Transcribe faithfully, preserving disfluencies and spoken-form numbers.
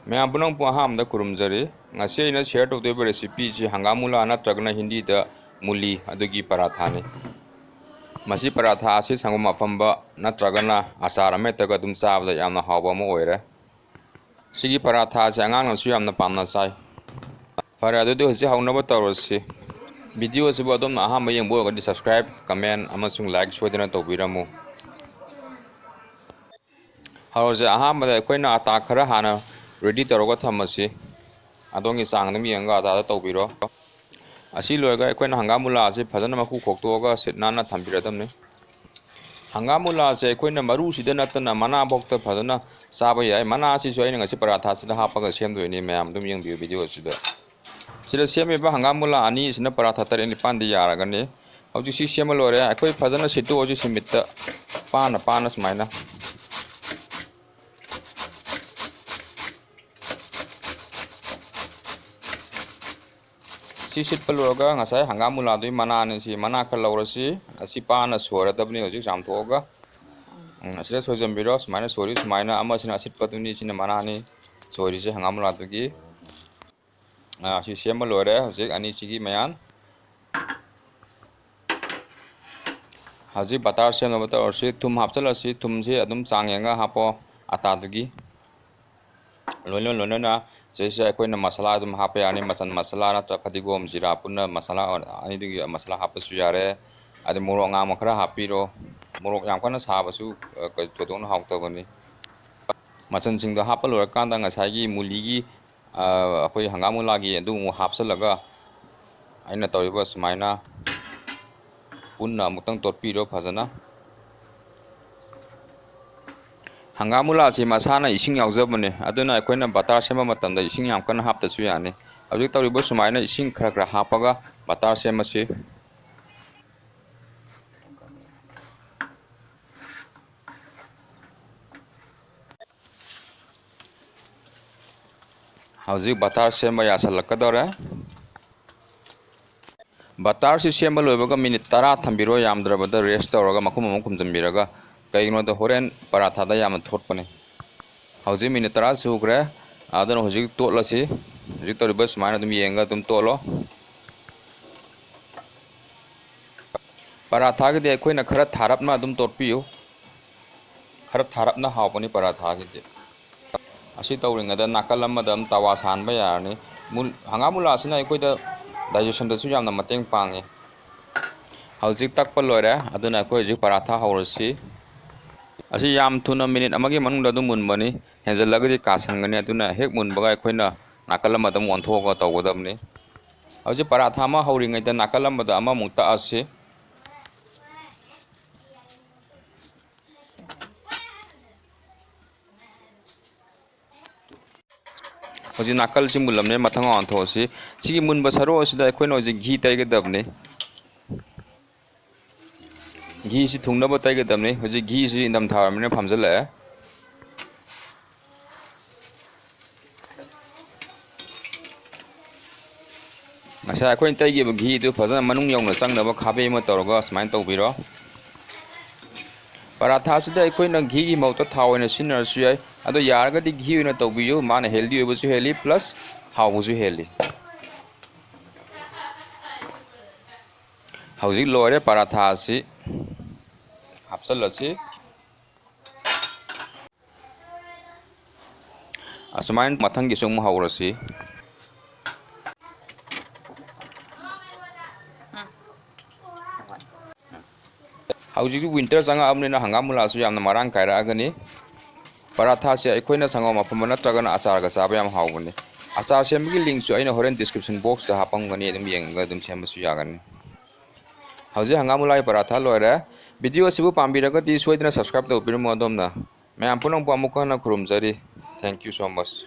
ꯃꯌꯥꯝ ꯄꯨꯝꯅꯃꯛꯄꯨ ꯑꯍꯥꯟꯕꯗ ꯈꯨꯔꯨꯝꯖꯔꯤ꯫ ꯉꯁꯤ ꯑꯩꯅ share ꯇꯧꯗꯣꯏꯕ recipeꯁꯤ ꯍꯪꯒꯥꯝ ꯃꯨꯂꯥ ꯅꯠꯇ꯭ꯔꯒꯅ ꯍꯤꯟꯗꯤꯗ ꯃꯨꯂꯤ ꯑꯗꯨꯒꯤ ꯄꯔꯥꯊꯥꯅꯤ꯫ ꯃꯁꯤ ꯄꯔꯥꯊꯥ ꯑꯁꯤ ꯁꯪꯒꯣꯝ ꯑꯐꯝꯕ ꯅꯠꯇ꯭ꯔꯒꯅ ꯑꯆꯥꯔ ꯑꯃꯍꯦꯛꯇꯒ ꯑꯗꯨꯝ ꯆꯥꯕꯗ ꯌꯥꯝꯅ ꯍꯥꯎꯕ ꯑꯃ ꯑꯣꯏꯔꯦ꯫ ꯁꯤꯒꯤ ꯄꯔꯥꯊꯥꯁꯦ ꯑꯉꯥꯡꯅꯁꯨ ꯌꯥꯝꯅ ꯄꯥꯝꯅ ꯆꯥꯏ꯫ ꯐꯔꯦ, ꯑꯗꯨꯗꯤ ꯍꯧꯖꯤꯛ ꯍꯧꯅꯕ ꯇꯧꯔꯁꯤ꯫ Video ꯑꯁꯤꯕꯨ ꯑꯗꯣꯝꯅ ꯑꯍꯥꯟꯕ ꯌꯦꯡꯕ ꯑꯣꯏꯔꯒꯗꯤ subscribe, comment ꯑꯃꯁꯨꯡ like ꯁꯣꯏꯗꯅ ꯇꯧꯕꯤꯔꯝꯃꯨ꯫ ꯍꯧꯔꯁꯦ꯫ ꯑꯍꯥꯟꯕꯗ ꯑꯩꯈꯣꯏꯅ ꯑꯇꯥ ꯈꯔ ꯍꯥꯟꯅ ready ꯇꯧꯔꯒ ꯊꯝꯃꯁꯤ꯫ ꯑꯗꯣꯝꯒꯤ ꯆꯥꯡ ꯑꯗꯨꯝ ꯌꯦꯡꯉꯒ ꯑꯇꯥꯗ ꯇꯧꯕꯤꯔꯣ꯫ ꯑꯁꯤ ꯂꯣꯏꯔꯒ ꯑꯩꯈꯣꯏꯅ ꯍꯪꯒꯥꯝ ꯃꯨꯂꯥ ꯑꯁꯤ ꯐꯖꯅ ꯃꯀꯨ ꯈꯣꯛꯇꯣꯛꯑꯒ ꯁꯤꯠ ꯅꯥꯟꯅ ꯊꯝꯕꯤꯔꯗꯕꯅꯤ꯫ ꯍꯪꯒꯥꯝ ꯃꯨꯂꯥꯁꯦ ꯑꯩꯈꯣꯏꯅ ꯃꯔꯨꯁꯤꯗ ꯅꯠꯇꯅ ꯃꯅꯥꯐꯥꯎꯗ ꯐꯖꯅ ꯆꯥꯕ ꯌꯥꯏ꯫ ꯃꯅꯥ ꯑꯁꯤꯁꯨ ꯑꯩꯅ ꯉꯁꯤ ꯄꯔꯥꯊꯥꯁꯤꯗ ꯍꯥꯞꯄꯒ ꯁꯦꯝꯗꯣꯏꯅꯤ꯫ ꯃꯌꯥꯝ ꯑꯗꯨꯝ ꯌꯦꯡꯕꯤꯌꯨ video ꯑꯁꯤꯗ꯫ ꯁꯤꯗ ꯁꯦꯝꯃꯤꯕ ꯍꯪꯒꯥꯝ ꯃꯨꯂꯥ ꯑꯅꯤ ꯑꯁꯤꯅ ꯄꯔꯥꯊꯥ ꯇꯔꯦꯠ ꯅꯤꯄꯥꯟꯗꯤ ꯌꯥꯔꯒꯅꯤ꯫ ꯍꯧꯖꯤꯛ ꯁꯤ ꯁꯦꯝꯕ ꯂꯣꯏꯔꯦ꯫ ꯑꯩꯈꯣꯏ ꯐꯖꯅ ꯁꯤꯠꯇꯣꯛꯑꯁꯤ ꯁꯤꯃꯤꯠꯇ ꯄꯥꯅ ꯄꯥꯅ ꯁꯨꯃꯥꯏꯅ꯫ ꯁꯤ ꯁꯤꯠꯄ ꯂꯣꯏꯔꯒ ꯉꯁꯥꯏ ꯍꯪꯒꯥꯝ ꯃꯨꯂꯥꯗꯨꯒꯤ ꯃꯅꯥꯅꯤ꯫ ꯁꯤ ꯃꯅꯥ ꯈꯔ ꯂꯧꯔꯁꯤ꯫ ꯑꯁꯤ ꯄꯥꯅ ꯁꯣꯏꯔꯗꯕꯅꯤ ꯍꯧꯖꯤꯛ ꯆꯥꯝꯊꯣꯛꯑꯒ꯫ ꯎꯝ, ꯑꯁꯤꯗ ꯁꯣꯏꯖꯟꯕꯤꯔꯣ꯫ ꯁꯨꯃꯥꯏꯅ ꯁꯣꯏꯔꯤ꯫ ꯁꯨꯃꯥꯏꯅ ꯑꯃꯁꯤꯅ ꯑꯁꯤꯠꯄꯗꯨꯅꯤ, ꯁꯤꯅ ꯃꯅꯥꯅꯤ ꯁꯣꯏꯔꯤꯁꯦ ꯍꯪꯒꯥꯝ ꯃꯨꯂꯥꯗꯨꯒꯤ꯫ ꯑꯥ, ꯁꯤ ꯁꯦꯝꯕ ꯂꯣꯏꯔꯦ ꯍꯧꯖꯤꯛ ꯑꯅꯤꯁꯤꯒꯤ ꯃꯌꯥꯟ꯫ ꯍꯧꯖꯤꯛ butter ꯁꯦꯝꯅꯕ ꯇꯧꯔꯁꯤ꯫ ꯊꯨꯝ ꯍꯥꯞꯆꯤꯜꯂꯁꯤ꯫ ꯊꯨꯝꯁꯤ ꯑꯗꯨꯝ ꯆꯥꯡ ꯌꯦꯡꯉꯒ ꯍꯥꯞꯄꯣ ꯑꯇꯥꯗꯨꯒꯤ꯫ ꯂꯣꯏꯅ ꯂꯣꯏꯅꯅ ꯁꯤꯁꯦ ꯑꯩꯈꯣꯏꯅ ꯃꯁꯥꯂꯥ ꯑꯗꯨꯝ ꯍꯥꯞꯄ ꯌꯥꯅꯤ꯫ ꯃꯆꯜ ꯃꯁꯥꯂꯥ ꯅꯠꯇ꯭ꯔꯒ ꯐꯗꯤꯒꯣꯝ, ꯖꯤꯔꯥ ꯄꯨꯟꯅ ꯃꯁꯥꯂꯥ ꯑꯅꯤꯗꯨꯒꯤ ꯃꯁꯥꯂꯥ ꯍꯥꯞꯄꯁꯨ ꯌꯥꯔꯦ꯫ ꯑꯗꯩ ꯃꯣꯔꯣꯛ ꯑꯉꯥꯡꯕ ꯈꯔ ꯍꯥꯞꯄꯤꯔꯣ꯫ ꯃꯣꯔꯣꯛ ꯌꯥꯝ ꯀꯟꯅ ꯁꯥꯕꯁꯨ, ꯑ, ꯀ-, ꯊꯣꯏꯗꯣꯛꯅ ꯍꯥꯎꯇꯕꯅꯤ꯫ ꯃꯆꯜꯁꯤꯡꯗꯣ ꯍꯥꯞꯄ ꯂꯣꯏꯔꯀꯥꯟꯗ ꯉꯁꯥꯏꯒꯤ ꯃꯨꯂꯤꯒꯤ, ꯑ, ꯑꯩꯈꯣꯏ ꯍꯪꯒꯥꯝ ꯃꯨꯂꯥꯒꯤ ꯑꯗꯨ ꯑꯃꯨꯛ ꯍꯥꯞꯆꯤꯜꯂꯒ ꯑꯩꯅ ꯇꯧꯔꯤꯕ ꯁꯨꯃꯥꯏꯅ ꯄꯨꯟꯅ ꯑꯃꯨꯛꯇꯪ ꯇꯣꯠꯄꯤꯔꯣ ꯐꯖꯅ꯫ ꯍꯪꯒꯥꯝ ꯃꯨꯂꯥꯁꯤ ꯃꯁꯥꯅ ꯏꯁꯤꯡ ꯌꯥꯎꯖꯕꯅꯦ, ꯑꯗꯨꯅ ꯑꯩꯈꯣꯏꯅ butter ꯁꯦꯝꯕ ꯃꯇꯝꯗ ꯏꯁꯤꯡ ꯌꯥꯝ ꯀꯟꯅ ꯍꯥꯞꯇꯁꯨ ꯌꯥꯅꯤ꯫ ꯍꯧꯖꯤꯛ ꯇꯧꯔꯤꯕ ꯁꯨꯃꯥꯏꯅ ꯏꯁꯤꯡ ꯈꯔ ꯈꯔ ꯍꯥꯞꯄꯒ butter ꯁꯦꯝꯃꯁꯤ꯫ ꯍꯧꯖꯤꯛ butter ꯁꯦꯝꯕ ꯌꯥꯁꯜꯂꯛꯀꯗꯧꯔꯦ꯫ Butterꯁꯤ ꯁꯦꯝꯕ ꯂꯣꯏꯕꯒ minute ꯇꯔꯥ ꯊꯝꯕꯤꯔꯣ, ꯌꯥꯝꯗ꯭ꯔꯕꯗ rest ꯇꯧꯔꯒ ꯃꯈꯨꯝ ꯑꯃ ꯈꯨꯝꯖꯤꯟꯕꯤꯔꯒ, ꯀꯩꯒꯤꯅꯣꯗ ꯍꯣꯔꯦꯟ ꯄꯔꯥꯊꯥꯗ ꯌꯥꯝꯅ ꯊꯣꯠꯄꯅꯤ꯫ ꯍꯧꯖꯤꯛ minute ꯇꯔꯥ ꯁꯨꯈ꯭ꯔꯦ꯫ ꯑꯗꯨꯅ ꯍꯧꯖꯤꯛ ꯇꯣꯠꯂꯁꯤ꯫ ꯍꯧꯖꯤꯛ ꯇꯧꯔꯤꯕ ꯁꯨꯃꯥꯏꯅ ꯑꯗꯨꯝ ꯌꯦꯡꯉꯒ ꯑꯗꯨꯝ ꯇꯣꯠꯂꯣ꯫ ꯄꯔꯥꯊꯥꯒꯤꯗꯤ ꯑꯩꯈꯣꯏꯅ ꯈꯔ ꯊꯥꯔꯞꯅ ꯑꯗꯨꯝ ꯇꯣꯠꯄꯤꯌꯨ꯫ ꯈꯔ ꯊꯥꯔꯞꯅ ꯍꯥꯎꯕꯅꯤ ꯄꯔꯥꯊꯥꯒꯤꯗꯤ꯫ ꯑꯁꯤ ꯇꯧꯔꯤꯉꯩꯗ ꯅꯥꯀꯜ ꯑꯃꯗ ꯑꯗꯨꯝ ꯇꯋꯥ ꯁꯥꯍꯟꯕ ꯌꯥꯔꯅꯤ꯫ ꯃꯨꯜ-, ꯍꯪꯒꯥꯝ ꯃꯨꯂꯥꯁꯤꯅ ꯑꯩꯈꯣꯏꯗ digestionꯗꯁꯨ ꯌꯥꯝꯅ ꯃꯇꯦꯡ ꯄꯥꯡꯉꯤ꯫ ꯍꯧꯖꯤꯛ ꯇꯛꯄ ꯂꯣꯏꯔꯦ, ꯑꯗꯨꯅ ꯑꯩꯈꯣꯏ ꯍꯧꯖꯤꯛ ꯄꯔꯥꯊꯥ ꯍꯧꯔꯁꯤ꯫ ꯑꯁꯤ ꯌꯥꯝ ꯊꯨꯅ minute ꯑꯃꯒꯤ ꯃꯅꯨꯡꯗ ꯑꯗꯨꯝ ꯃꯨꯟꯕꯅꯤ, ꯍꯦꯟꯖꯜꯂꯒꯗꯤ ꯀꯥꯁꯟꯒꯅꯤ, ꯑꯗꯨꯅ ꯍꯦꯛ ꯃꯨꯟꯕꯒ ꯑꯩꯈꯣꯏꯅ ꯅꯥꯀꯜ ꯑꯃꯗ ꯑꯃꯨꯛ ꯑꯣꯟꯊꯣꯛꯑꯒ ꯇꯧꯒꯗꯕꯅꯤ꯫ ꯍꯧꯖꯤꯛ ꯄꯔꯥꯊꯥ ꯑꯃ ꯍꯧꯔꯤꯉꯩꯗ ꯅꯥꯀꯜ ꯑꯃꯗ ꯑꯃꯃꯨꯛ ꯇꯛꯑꯁꯤ꯫ ꯍꯧꯖꯤꯛ ꯅꯥꯀꯜꯁꯤ ꯃꯨꯜꯂꯝꯅꯦ, ꯃꯊꯪ ꯑꯣꯟꯊꯣꯛꯑꯁꯤ꯫ ꯁꯤꯒꯤ ꯃꯨꯟꯕ ꯁꯔꯨꯛ ꯑꯁꯤꯗ ꯑꯩꯈꯣꯏꯅ ꯍꯧꯖꯤꯛ ꯘꯤ ꯇꯩꯒꯗꯕꯅꯤ꯫ ꯘꯤꯁꯤ ꯊꯨꯡꯅꯕ ꯇꯩꯒꯗꯕꯅꯤ꯫ ꯍꯧꯖꯤꯛ ꯘꯤꯁꯤ ꯏꯪꯊꯝꯊꯥ ꯑꯣꯏꯔꯕꯅꯤꯅ ꯐꯝꯖꯤꯜꯂꯛꯑꯦ꯫ ꯉꯁꯥꯏ ꯑꯩꯈꯣꯏꯅ ꯇꯩꯈꯤꯕ ꯘꯤꯗꯨ ꯐꯖꯅ ꯃꯅꯨꯡ ꯌꯧꯅ ꯆꯪꯅꯕ ꯈꯥꯕꯩ ꯑꯃ ꯇꯧꯔꯒ ꯁꯨꯃꯥꯏꯅ ꯇꯧꯕꯤꯔꯣ꯫ ꯄꯔꯥꯊꯥꯁꯤꯗ ꯑꯩꯈꯣꯏꯅ ꯘꯤꯒꯤ ꯃꯍꯨꯠꯇ ꯊꯥꯎ ꯑꯣꯏꯅ ꯁꯤꯖꯤꯟꯅꯔꯁꯨ ꯌꯥꯏ, ꯑꯗꯣ ꯌꯥꯔꯒꯗꯤ ꯘꯤ ꯑꯣꯏꯅ ꯇꯧꯕꯤꯌꯨ, ꯃꯥꯅ healthy ꯑꯣꯏꯕꯁꯨ ꯍꯦꯜꯂꯤ, plus ꯍꯥꯎꯕꯁꯨ ꯍꯦꯜꯂꯤ꯫ ꯍꯧꯖꯤꯛ ꯂꯣꯏꯔꯦ ꯄꯔꯥꯊꯥ ꯑꯁꯤ꯫ ꯍꯥꯞꯆꯤꯜꯂꯁꯤ꯫ ꯑꯁꯨꯃꯥꯏꯅ ꯃꯊꯪꯒꯤꯁꯨ ꯑꯃꯨꯛ ꯍꯧꯔꯁꯤ꯫ ꯍꯧꯖꯤꯛꯇꯤ winter ꯆꯪꯉꯛꯑꯕꯅꯤꯅ ꯍꯪꯒꯥꯝ ꯃꯨꯂꯥꯁꯨ ꯌꯥꯝꯅ ꯃꯔꯥꯡ ꯀꯥꯏꯔꯛꯑꯒꯅꯤ꯫ ꯄꯔꯥꯊꯥꯁꯦ ꯑꯩꯈꯣꯏꯅ ꯁꯪꯒꯣꯝ ꯑꯐꯝꯕ ꯅꯠꯇ꯭ꯔꯒꯅ ꯑꯆꯥꯔꯒ ꯆꯥꯕ ꯌꯥꯝ ꯍꯥꯎꯕꯅꯤ꯫ ꯑꯆꯥꯔ ꯁꯦꯝꯕꯒꯤ linkꯁꯨ ꯑꯩꯅ ꯍꯣꯔꯦꯟ description boxꯇ ꯍꯥꯞꯄꯝꯒꯅꯤ, ꯑꯗꯨꯝ ꯌꯦꯡꯉꯒ ꯑꯗꯨꯝ ꯁꯦꯝꯕꯁꯨ ꯌꯥꯒꯅꯤ꯫ ꯍꯧꯖꯤꯛ ꯍꯪꯒꯥꯝ ꯃꯨꯂꯥꯒꯤ ꯄꯔꯥꯊꯥ ꯂꯣꯏꯔꯦ꯫ Video ꯑꯁꯤꯕꯨ ꯄꯥꯝꯕꯤꯔꯒꯗꯤ ꯁꯣꯏꯗꯅ subscribe ꯇꯧꯕꯤꯔꯝꯃꯨ ꯑꯗꯣꯝꯅ꯫ ꯃꯌꯥꯝ ꯄꯨꯝꯅꯃꯛꯄꯨ ꯑꯃꯨꯛꯀ ꯍꯟꯅ ꯈꯨꯔꯨꯝꯖꯔꯤ꯫ Thank you so much꯫